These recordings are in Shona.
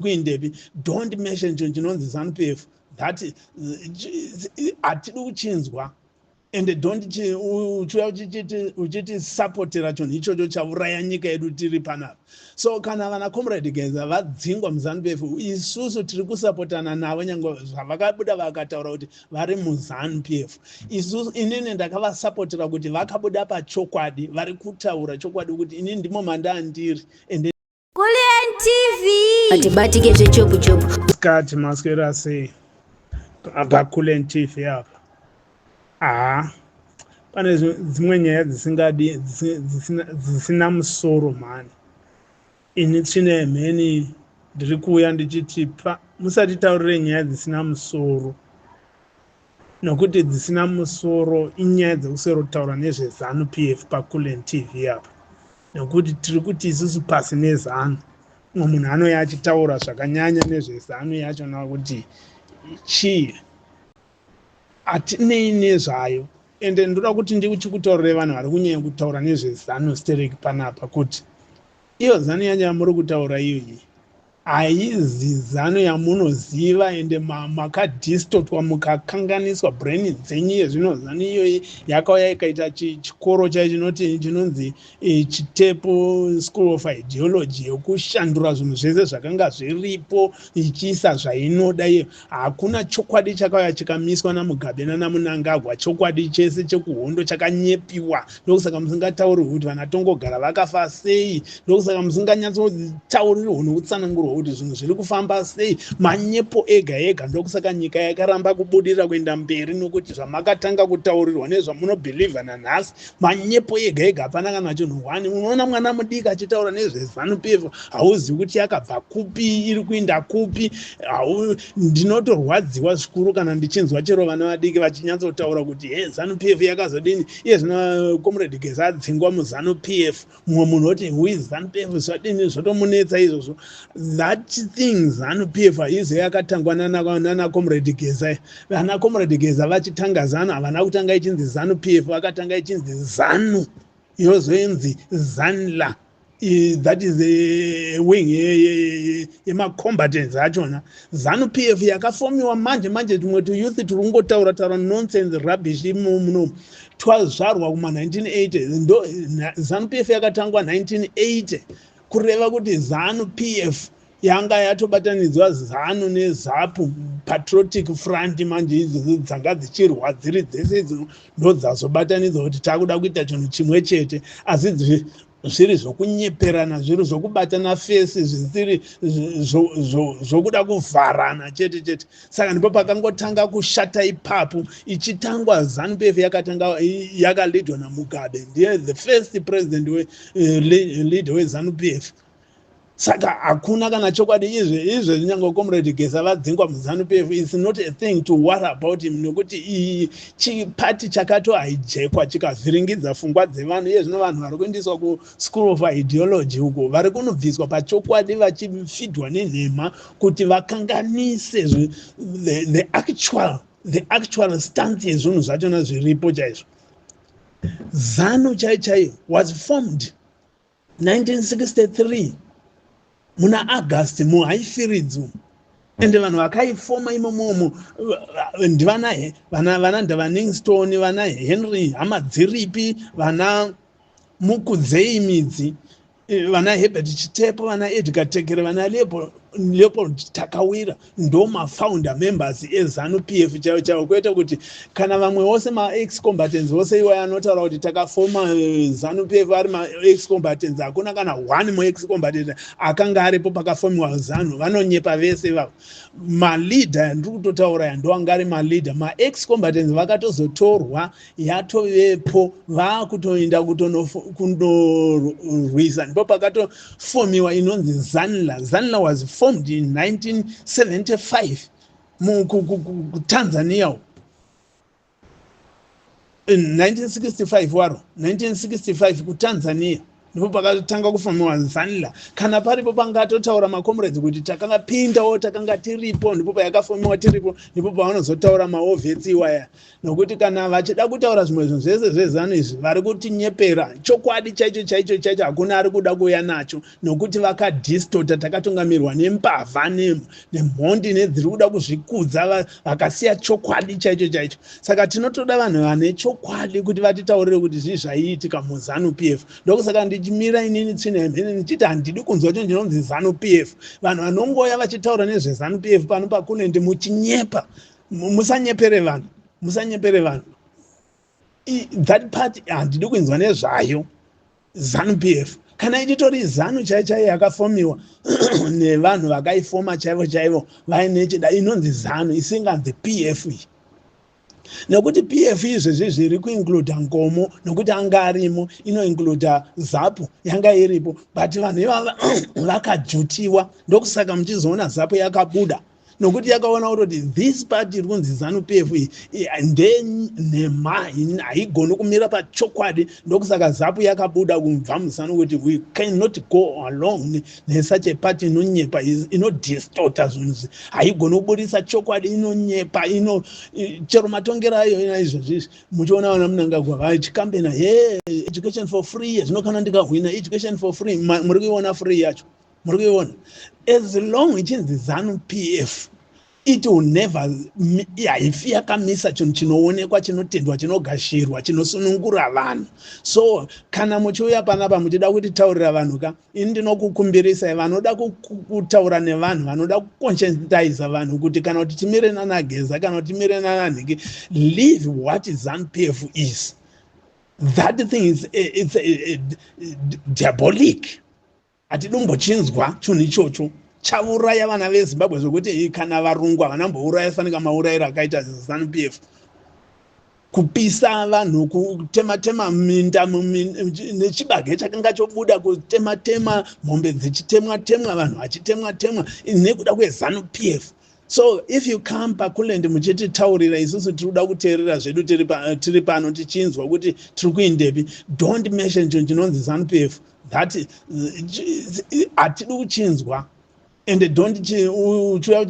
Kuindepi? Don't mention chinhu chinonzi ZANU PF. That hatidi kuchinzwa. And don't uchiuya uchitisapotera chinhu ichocho chauraya nyika yedu tiri panapa. So kana vana Comrade Geza vadzingwa muZANU PF, isusu tiri kusapotana navo. Nyange zvavakabuda vakataura kuti vari muZANU PF, isusu, inini ndakavasapotera kuti vakabuda pachokwadi, vari kutaura chokwadi kuti inini ndimo mandandiri ende. Kulian TV. Atibatike zvechopu-chopu. Sikati maswera sei paKulen TV apa? Haa, pane dzimwe nyaya dzisingadi, dzisina musoro mhani. Ini tsvina yemheni ndiri kuuya ndichiti pa musatitaurire nyaya dzisina musoro, nokuti dzisina musoro inyaya dzekuswero kutaura nezveZANU PF paKulen TV apa, nekuti tiri kuti isusu pasi neZANU. Mumwe munhu anouya achitaura zvakanyanya nezveZANU yachona kuti chii, hatinei nezvayo. Ende ndoda kuti ndichikutaurire vanhu vari kunyanya kutaura nezveZANU sterek panapa kuti iyo ZANU yacho yamuri kutaura iyoyi haizi ZANU yamunoziva. Ende makadistotwa, mukakanganiswa brain dzenyu. Yezvino ZANU iyoyi yakauya ikaita chikoro chaicho chinoti chinonzi Chitepo School of Ideology, yokushandura zvinhu zvese zvakanga zviripo ichiisa zvainoda iyo. Hakuna chokwadi chakauya chikamiswa naMugabe nanaMunangagwa. Chokwadi chese chekuhondo chakanyepiwa. Ndokusaka musingataurirwi kuti vana Tongogara vakafa sei. Ndokusaka musinganyatsotaurirwo nekutsanangurwa kuti zvinhu zviri kufamba sei. Manyepo ega ega. Ndokusaka nyika yakaramba kubudirira kuenda mberi, nokuti zvamakatanga kutaurirwa nezvamunobhilivha nanhasi manyepo ega ega. Hapana kana chinhu one. Unoona mwana mudiki achitaura nezveZANU PF, hauzivi kuti yakabva kupi, iri kuinda kupi. Ndinotorwadziwa zvikuru kana ndichinzwa chero vana vadiki vachinyatsotaura kuti he, ZANU PF yakazodini. Iye zvino Comrade Geza adzingwa muZANU PF, mumwe munhu oti, "Who is ZANU PF?" Zvadini? Zvotomunetsa izvozvo. That thing ZANU PF haizo yakatangwa nana Comrade Geza. Vana Comrade Geza vachitanga ZANU, havana kutanga ichinzi ZANU PF. Vakatanga ichinzi ZANU, yozoinzi ZANLA. That is a wing yemacombatants achona. ZANU PF yakafomiwa manje manje, tumwe tuyouth turi kungotaura taura nonsense, rubbish imo muno, twazvarwa kuma-1980. Ndo ZANU PF yakatangwa 1980, kureva kuti ZANU PF yanga yatobatanidzwa ZANU neZAPU, Patriotic Front. Manje idzodzo dzanga dzichirwa dziri dzese idzo ndo dzazobatanidzwa kuti takuda kuita chinhu chimwe chete, asi zviri zvokunyeperana, zviri zvokubatana fesi, zvisiri zvokuda kuvharana chete chete. Saka ndipo pakangotanga kushata ipapo. Ichitangwa ZANU PF yakatanga yakalidwa naMugabe, ndiye the first president leader weZANU PF. Saka hakuna kana chokwadi. Izve izvezvi nyange Comrade Geza vadzingwa muZANU PF, it's not a thing to worry about him, nekuti iyi chipati chakatohijackwa, chikavhiringidza pfungwa dzevanhu. Iye zvino vanhu vari kuendeswa kuschool of ideology uko, vari kunobviswa pachokwadi vachifidwa nenhema kuti vakanganise the actual stance yezvinhu zvachona zviripo chaizvo. ZANU chaiyo chaiyo was formed 1963 muna August muHighfields. Ende vanhu vakaifoma imomomo ndivana vana Ndavaningston, vana Henry Hamadziripi, vana Mukudzei Midzi, vana Herbert Chitepo, vana Edgar Tekere, vana Leopold Takawira. Ndo mafounder members eZANU PF chaivo chaivo, kwete kuti kana vamwe vose maex combatants vose iwayo anotaura kuti takafoma ZANU PF ari maex combatants. Hakuna kana one muex combatant akanga aripo pakafomiwa ZANU. Vanonyepa vese ivavo. Maleader ndiri kutotaura ya ndo anga ari maleader. Maex combatants vakatozotorwa yatovepo, vaakutoenda kunorwisa. Ndipo pakatofomiwa inonzi ZANLA. ZANLA was formed in 1975 kuTanzania in 1965, waro 1965 kuTanzania. Ndipo pakatanga kufomiwa ZANLA. Kana paripo pangatotaura macomrades kuti takanga pindawo, takanga tiripo, ndipo payakafomiwa tiripo, ndipo pavanozotaura mawar vets iwaya. Nokuti kana vachida kutaura zvimwe zvinhu zvese zveZANU izvi, vari kutinyepera. Chokwadi chaicho chaicho chaicho hakuna ari kuda kuuya nacho, nokuti vakadhistota. Takatungamirwa nembavha nemhondi nedziri kuda kuzvikudza, vakasiya chokwadi chaicho chaicho. Saka tinotoda vanhu vane chokwadi kuti vatitaurire kuti zvii zvaiitika muZANU PF. Ndokusaka ndichimira inini tsvina yemhene ndichiti handidi kunzwa chinhu chinonzi ZANU PF. Vanhu vanongoya vachitaura nezveZANU PF pano pakunende muchinyepa, musanyepere vanhu, musanyepere vanhu. That part handidi kuinzwa nezvayo. ZANU PF kana ichitori ZANU chai chaiyo yakafomiwa nevanhu vakaifoma chaivo chaivo vaine chida, inonzi ZANU, isinganzi PF iyi, nekuti PF izvezvi zviri kuincluda Nkomo, nokuti anga arimo, inoincluda ZAPU yanga iripo, but vanhu ivava vakajutiwa. Ndokusaka muchizoona ZAPU yakabuda, nokuti yakaona kutoti this party iri kunzi ZANU PF ndenhema, haigoni kumira pachokwadi. Ndokusaka ZAPU yakabuda kubva muZANU, kuti we cannot go along nesuch a party inonyepa, inodistota zvinhu, haigoni kubudisa chokwadi, inonyepa, ino chero matongero ayo naizvozvizvi. Muchiona vana Mnangagwa vachikambena, "He, education for free, zvino kana ndikahwina, education for free." Muri kuiona free yacho? Muri kuiona? As long ichinzi ZANU PF, it will never, haifi yakamisa chinhu chinoonekwa, chinotendwa, chinogashirwa, chinosunungura vanhu. So kana muchiuya panapa muchida kutitaurira vanhu ka, ini ndinokukumbirisai, vanoda kutaura nevanhu, vanoda kuconscientiza vanhu kuti kana kuti timire nanaGeza, kana kuti timire nananhiki, leave what ZANU PF is. That thing is it's a diabolic. Hatidombochinzwa chinhu ichocho. Chauraya vana veZimbabwe zvokuti kana varungu havanambouraya fanika maurayiro akaita ZANU PF, kupisa vanhu, kutema tema minda nechibage chakanga chobuda, kutema tema mombe dzichitemwa temwa, vanhu vachitemwa temwa nekuda kweZANU PF. So if you come pakuland muchititaurira, isusu tiri kuda kuteerera zvedu, tiri pano tichinzwa kuti tiri kuindepi. Don't mention chinhu chinonzi ZANU PF. That hatidi kuchinzwa. And don't uchiuya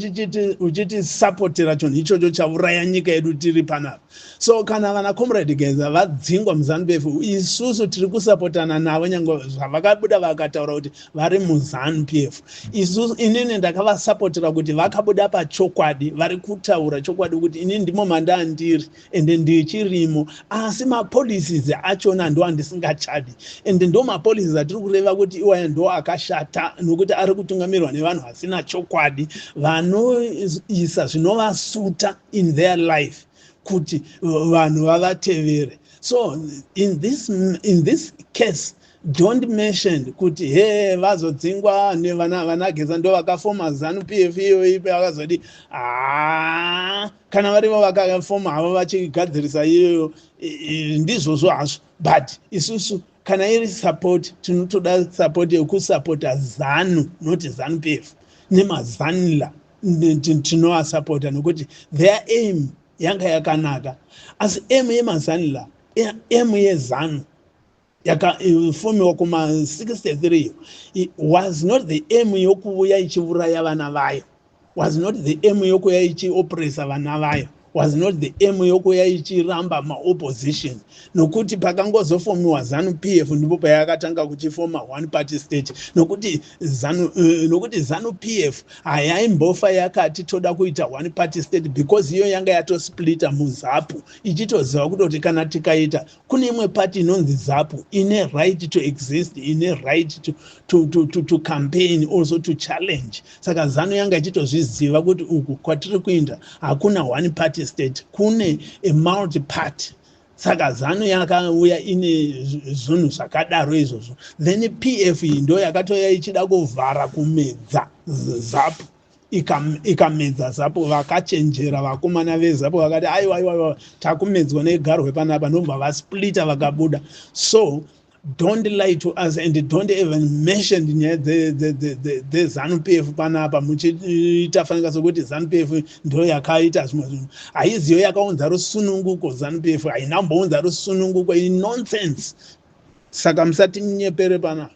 uchitisapotera chinhu ichocho chauraya nyika yedu tiri panapa. So kana vana Comrade Geza vadzingwa muZANU PF, isusu tiri kusapotana navo. Nyange zvavakabuda vakataura kuti vari muZANU PF, isusu, inini ndakavasapotera kuti vakabuda pachokwadi, vari kutaura chokwadi kuti inini ndimo mandandiri ende ndichirimo, asi mapolicies achona ndo andisingachadi, ende ndo mapolicies atiri kureva kuti iwaya ndo akashata, nokuti ari kutungamirwa nevanhu vasina chokwadi, vanoisa zvinovasuta in their life kuti vanhu vavatevere. So in this case, don't mention kuti he, vazodzingwa vanaGeza ndo vakafoma ZANU PF iyoyi. Vakazodi ha, kana varivo vakafoma havo vachigadzirisa iyoyo, ndizvozvo hazvo. But isusu kana iri support, tinotoda support yekusapota ZANU, not ZANU PF nemaZANLA. Tinovasapota nokuti their aim yanga yakanaka, asi aim yemaZANLA, aim yeZANU yakafomiwa kuma-63 was not the aim yokuuya ichiuraya vana vayo, was not the aim yokuuya ichiopresa vana vayo, was not the aim yokuuya ichiramba maopposition. Nokuti pakangozofomiwa ZANU PF, ndipo payakatanga kuchifoma one party state, nokuti ZANU PF hayaimbofa yakati toda kuita one party state, because iyo yanga yatosplita muZAPU, ichitoziva kutoti kana tikaita, kune imwe party inonzi ZAPU ine right to exist, ine right to campaign, also to challenge. Saka ZANU yanga ichitozviziva kuti uku kwatiri kuenda hakuna one party state, kune a multi party. Saka ZANU yakauya ine zvinhu zvakadaro izvozvo. Then PF iyi ndo yakatoya ichida kuvhara, kumedza ZAPU. Ikamedza ZAPU. Vakachenjera vakomana veZAPU, vakati, "Aiwa, aiwa, aiwa, takumedzwa negarwe panapa." Ndobva vasplita, vakabuda. So don't lie to us and don't even mention nyaya dzeZANU PF panapa muchiita fanika sokuti ZANU PF ndo yakaita zvimwe zvinhu. Haiziyo yakaunza rusununguko. ZANU PF hainambounza rusununguko. Inonsense. Saka musatinyepere panapa.